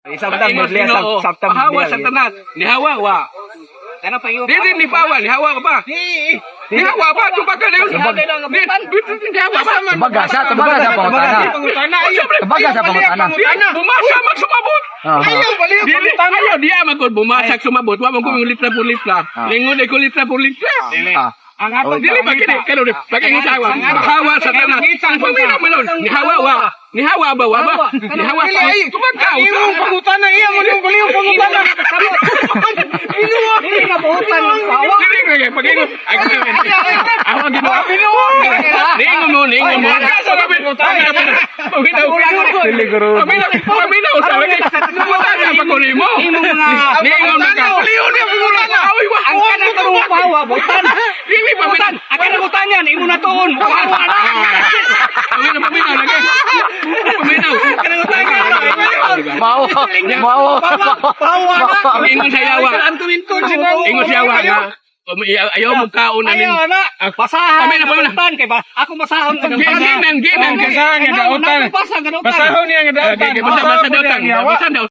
Isabtang Paingon Biblia Ginoo, sabtang Pahawa Biblia. sa tanan. Nihawa wa. Kana pa yung Dili ni pawa, nihawa ka pa. Nihawa pa, tumba ka na yun. Nihawa pa. Tubaga sa, tubaga sa pangutana. Tubaga sa pangutana. Bumasa man sumabot. Aha. Dili, ayaw diya man gud bumasak sumabot. Wa man ko yung litra por litra. Lingon ko litra por litra. Ah. Ang atong Dili ba kini kano di pag-ingon sa awa. Pahawa sa tanan. Paminaw man nun. Nihawa wa. Nihawa ba wa ba? Nihawa. Tubag ka. Imong pangutana iya mo nung baliw pangutana. Dili nga buhutan ng pawa. Dili nga pag-ingon. Ako ginawa. Ningon mo, ningon mo. Paminaw. Paminaw. Paminaw sa lagi. Pangutana pa ko nimo. Imong mga Ningon man ka. Baliw niya pangutana. Awi wa. Ang kanang karong pawa butan. Dili paminaw. Butan, ang kanang butan yan imo na tuon. Pawa na. Paminaw, paminaw lagi. Paminaw. Mao. Mao. Pawa na. Ingon sa yawa. Ang tuminton. Ingon sa yawa nga. Ayaw mo kaon na nin. Ayaw na. Basahan. Paminaw, paminaw. Butan kay ba ako basahon ka ng Ginan, ginan. Basahan nga dautan. Basa nga dautan. Basahon niya nga dautan. Okay, basta basta daw tang. Basta daw.